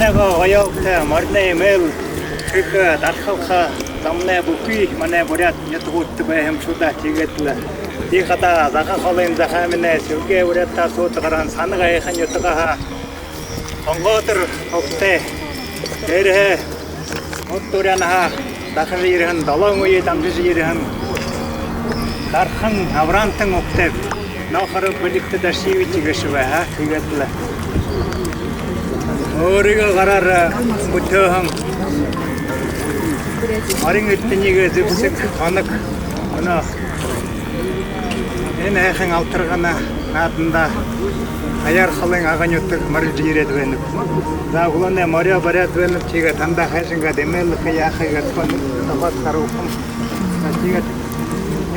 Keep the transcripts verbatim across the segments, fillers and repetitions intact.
Нэгэ гоёолтой морин эмээл хэхэ, дархалха замнай бүхы манай буряад нютагуудта байһан юм шуу даа. Тиигээд лэ би хадаа Заха холын захааминай Сэлгеэ буряад таһа суута гараһан Санаг аяхан нютагһаа Хонгоотор угтай. Тэрэ Урда Уряанһаа дахажа ерэһэн, долоон үе дамжажа ерэһэн Дархан Авраамтан угтай Нохор Балигта Дашиевич гээшэ байха. Тиигээд лэ өөрыгөө гараараа бүтээһэн морин эрдэниие зэбсэг, хоног, мүнөө энэ һайхан Алтаргана наадандаа Аяар холын Ага нютаг морилжо ерээд байнаб. За, үглөөнэй мориёо бариад байнаб. Тиигээд танда хайшан гээд эмээлэхэ, яаха гээд хоног тохоод харуулхам. За, тиигээд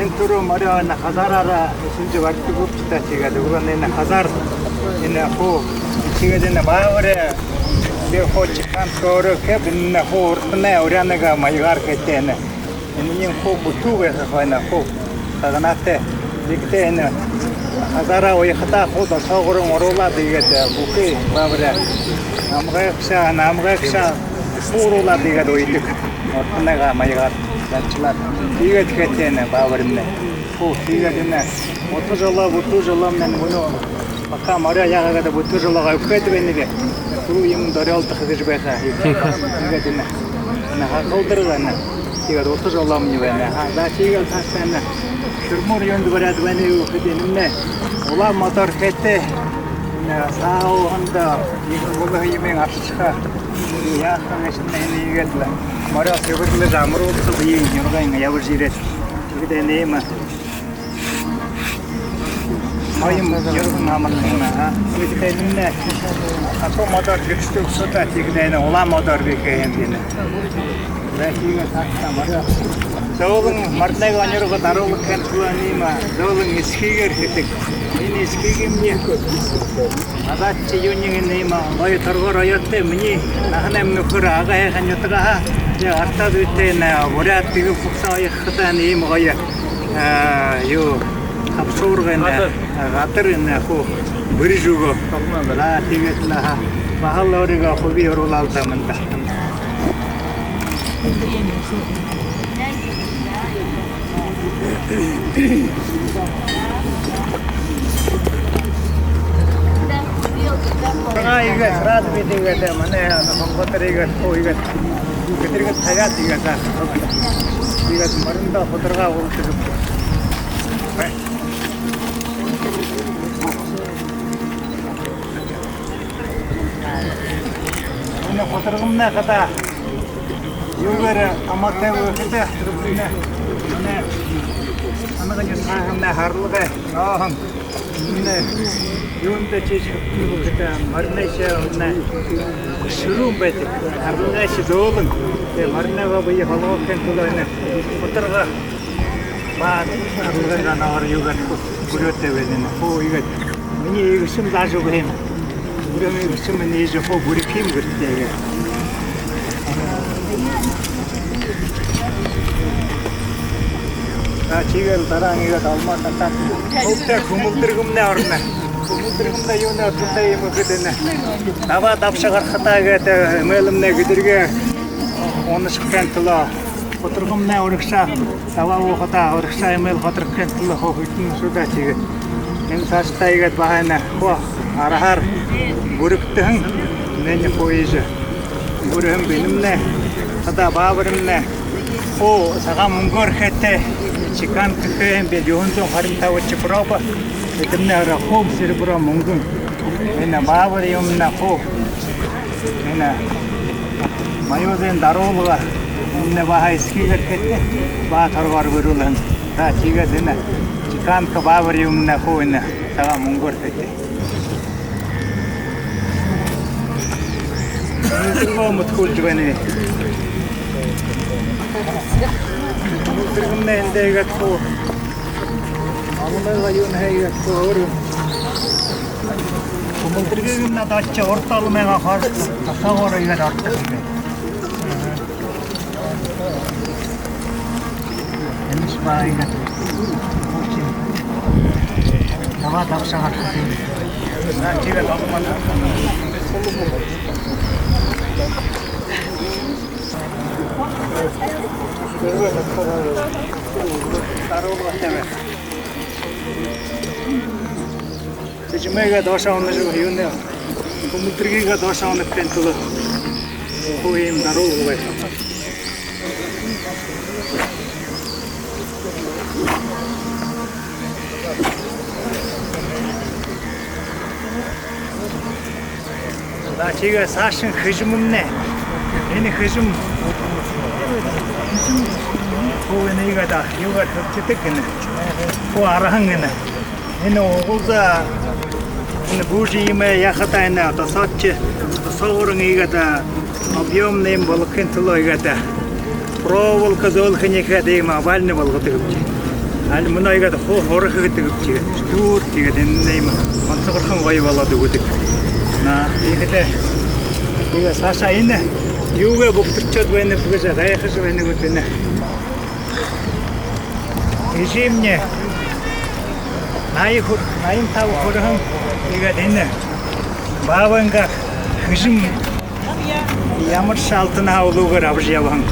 энэ түрүү мориёо энэ хазаараараа эсэлжэ баридаг гүб даа. Тиигээд үглөөнэй энэ хазаар, энэ хуу, тиигээд энэ баабарай, би хуу чеканка өөрөө хээб, энэ хуу урданай уряанайнгаа маягаар хээтэй энэ. Энэнь хуу бүтүү байха хойно, хуу хагнаатай. Тиигээд энэ хазаараа уяхадаа хуу досоогуурынь оруулаад, тиигээд бүхы баабарай намгайгша, намгайгша хуу оруулаад, тиигээд уядаг. Урданайнгаа маягаар заншалаад. Тиигээд хээтэй энэ баабараймнай. Хуу, тиигээд энэ утаһан жолоо, бүтүү жолоомнай мүнөө пока мориёо яагаа гээд бүтүү жолоогоо үбхээд байнаб. Түрүү юумэ дорёолдохо гэжэ байха. Тиигээд энэ, энэ хахалдар байна. Тиигээд утаһан жолоомни байна. Ха, за, тиигээд саашадаа энэ шэрмүүр юундэ бариад байнаб гэхэдэ, энэмнай улаан модоор хээтэй. Энэ саһа уухада, ехэ булаһа юумыень аршаха, яаха гээшэмнай, энэ иигээд лэ мориёо сэбэрлэжэ, амаруулха, бэеын нюргыень ябажа ерээд. Тиигээд энэ иимэ ноён нюрган амарна, а. Тиигээд энэмнай хатуу модоор гэштэй үгшөөдэ, тиигээд энэ улаан модоор би хэһэн юм. Зөөлэн моринойнгоо нюрга даруулха гэһэн түлөө энэ иимэ зөөлэн эсхыгээр хэдэг. Энэ эсхыгыемни. Азаадшье юуниинь энэ иимэ гоё торгоор оёотой, минии наһанайм нүхэр Ага һайхан нютагһаа. Тээ артаад үетэй энэ буряад тиигээд хубсаһа оёхо хадаа энэ иимэ гоё, а, юу, хабшуурга энэ, гадар энэ хуу бэриижэ үгөө. За, тиигээд лэ, аха, баһал өөрыгөө хуби оруулаа л даа манда. Ага, иигээд сразу би тиигээд, манай Хонгоотор иигээд, хуу иигээд, гэдэргээд табяад иигээд, за, иигээд мориндоо хударгаа уулдаг. Энэ хударгамнай хадаа юугээр амартай бэ гэхэдэ, энэ, энэ, манай Санагай саһанай харалгай нооһон. Энэ юундэ шэбшэдэг бэ гэхэдэ, моринойшье энэ шэрүүн байдаг. Харалгайшье зөөлэн. Тээ моринойгоо бэе холгохын түлөө энэ хударга ба харалгайнгаа нооһоор юугээд, хүрөөтэй байна. Хуу иигээд минии эгэшэм зааж үгэһэн юм. Хүрөөм эгэшэмни иигэжэ хуу бүрихэ юм гэртээ иигээд. За, тиигээд лэ дараа иигээд алмаа татаад. Хуу тээ хүмэлдэргэмнай орно. Хүмэлдэргэмнай юунэй ордотой юм гэхэдэ, энэ дабаа дабшагархадаа гээд, э, эмээлэмнай гэдэргээ унашахын түлөө. Хударгамнай урагшаа дабаа уухадаа, урагшаа эмээл худархын түлөө хуу хэһэн юм шуу даа. Тиигээд энэ саашадаа иигээд баһа энэ хуу арһаар бүригдэһэн, энээниие хуу иигэжэ бүриһэн би. Энэмнай хадаа баабараймнай хуу сагаан мүнгөөр хээтэй, чеканка хэһэн би, юһэн зуун хорин табадахи проба. Эдэмнай ороо хуу серебро, мүнгэн. Энэ баабар юумэмнай хуу. Энэ моюудын даруулга, энэ баһа эсхыгээр хээтэй, баһа торгоор бэрүүлһэн. За, тиигээд энэ чеканка баабар юумэмнай хуу энэ сагаан мүнгөөр хээтэй. Тэргөө мэдхүүлжэ байна. Тэргэмнай эндэ иигээд хуу. Амнайгаа юунһээ иигээд хуу өөр юм. Хүмэлдэргыемнай дальше урда оломойгоо хойшо, досоогуур иигээд ордог юм. Энэш баһа иигээд. Дабаа дабшагарха юм. За, тиигээд оломой. Тэжмээгээ доошоо унажа, юунэй, хүмүлтэргыгээ доошоо унахын тула хуу иимэ даруу байгаа. За, тиигээ саашань хэжэмнай. Энэ хэжэм. Хуу энэ иигээд, юугээр хэбтэдэг гэнэ. Хуу арһан гэнэ. Энэ угалза, энэ гүүжэ иимэ яахадаа, энэ досоошье, досоогуурынь иигээд объёмно иимэ болохын тула иигээд проволоко зөөлэхэнь иигээд иимэ овальный болгодог юм ши. Аль мүнөө иигээд хуу һураха гэдэг юм ши. Дүүр, тиигээд энэ иимэ онсогорхон гоё болоод үгэдэг. На, иигээд иигээд саашаа энэ юугээ богдоршоод байнаб гэжэ гайхажа байна гүт энэ. Эжымни наян хүр-, наян таба хүрэһэн. Тиигээд энэ баабайнгаа хэжэм ямаршье алтанһаа үлүүгээр абажа ябаһан.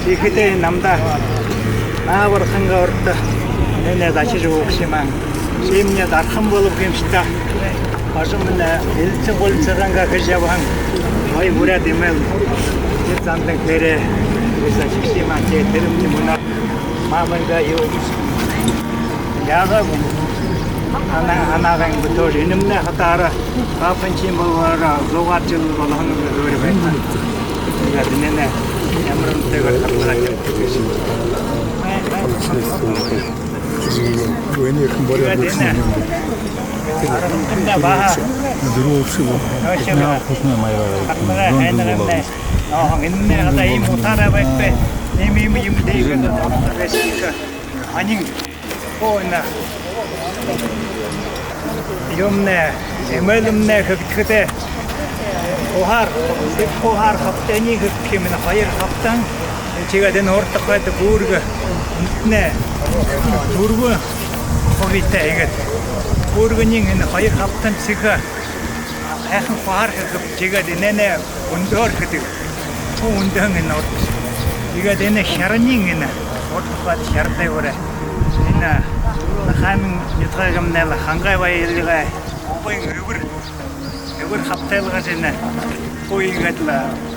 Тиихэдээ намда наабархангаа урда энээнээ зашажа үгэгшэ юм аа. Шимни дархан болобо гэм шта. Бажамни элинсэг гулинсагайнгаа хэжэ ябаһан. Ой, буряад эмээл. Тэрэ зандань тэрэ. Зашагша юм аа, тиигээд тэрэмни мүнөө баабайнгаа юу яагаа гү? Ана-, анагаан бүтөөжэ. Энэмнай хатаараа, баабайнь шимни болоороо зуугаад жэл болоһон гэжэ байна. Тиигээд энээнээ ямар үнэтэйгээр хатараад ябадаг гээшэб. Энээхэн буряад. Тиигээд энэ арһантнай баһа дүрбэдэхи, яа, хүснэ маягаар. Хатараа зүүн жэл хайнараа болоо. Ага, энэмнай одоо иимэ утаараа байхагүй, иимэ, иимэ, иимэ дээгээ гээшэ. Анин. Хуу энэ юумнай, эмээлнай хэгдэхэдээ, хуһаар, дэб хуһаар хабтаниинь хэгдэхэ юм, энэ хоёр хабтаан. Тиигээд энэ урда тухайда бүүргэ, энэтнай дүрбэн хубитай иигээд. Бүүргэниинь энэ хоёр хабтаан сэхэ һайхан хуһаар хэхэб, тиигээд энээнээ үндэһөөр хэдэг. Хуу үндэһэн энэ урда. Тиигээд энэ хяраниинь энэ урда тухайда хяратай гүрэ. Энэ Захаамин нютагаймнай лэ, Хангай баялигай, угын эбэр, эбэр хабтайлгажа энэ хуу иигээд лэ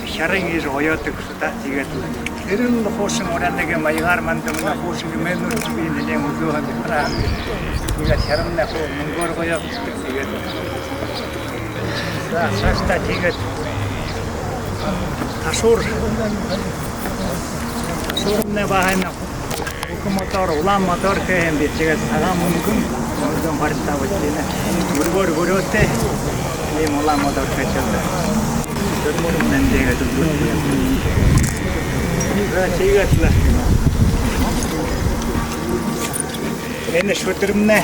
хяраниинь иигэжэ оёодог. Да, тиигээд лэ. Тэрэл хуушан уряанай маягаар манда мүнөө хуушан эмээлнүүдшье бии, нэлээн үзүүһэн битараа. Тиигээд хярамнай хуу мүнгөөр гоё. Тиигээд. За, саашадаа тиигээд. Ташуур. Ташуурнай баһа энэ. Бүхэ мотор, улаан мотор хэһэн би, тиигээд сагаан мүнгэн, мүнгэн барьтаа бэшэнэ. Гүргөөр гүрөөтэй, иимэ улаан мотор хэжэ байна. Шүдэрмнай дээгээ дүрбэн. За, тиигээд лэ. Энэ шүдэрмнай.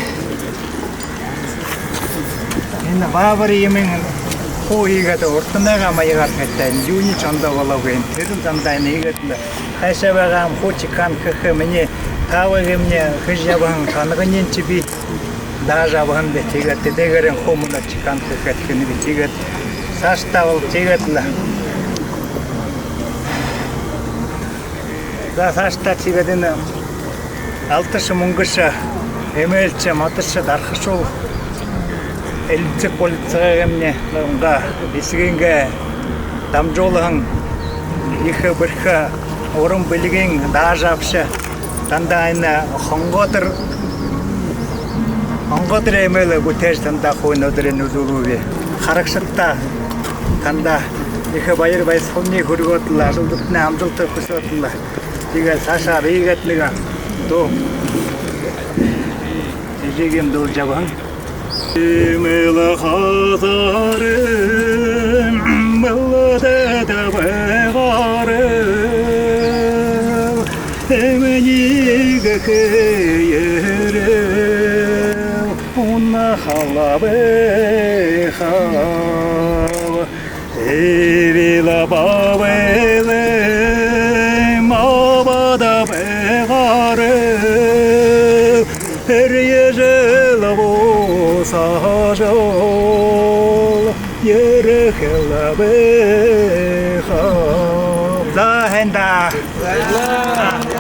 Энэ баабай иимэ хуу иигээд урданайгаа маягаар хэдэг. Юуниинь ондоо болоогүй. Тэрэл зандаа энэ иигээд лэ. Хайшаа байгаа юм, хуу чекан хэхэ, минии таба гэмни хэжэ ябаһан шанаганиинь ши би даажа абаһан би, тиигээд тэдээгээр хуу мүнөө чекан хэхэ гэнэ би, тиигээд саашадаа бол тиигээд лэ. За, саашадаа тиигээд энэ алташа, мүнгэшэ, эмээлшэ, модошо, дархашуул, элинсэг гулинсагаймни, угаа эсэгынгээ дамжуулһан ехэ бэрхэ уран бэлигынь даажа абаша. Танда энэ хонгоодор, хонгоодор эмээл бүтээжэ танда хуу энэ үдэрынь үзүүлүүб. Харагшадта танда ехэ баяр баясхалан хүргөөд лэ, ажалдатнай амжалта хүсөөд лэ. Тиигээд саашаа иигээд нэгэ дуу. Эжыгэм дуулажа абаһан. Эмээл хазаарай мэлдэжэ байгаарай, эмэниие хэеэрэй унахал байхаб. Эбэл баабайлай мабада байгаарай, эрьежэл бусажал ерэхэл За, һайн даа.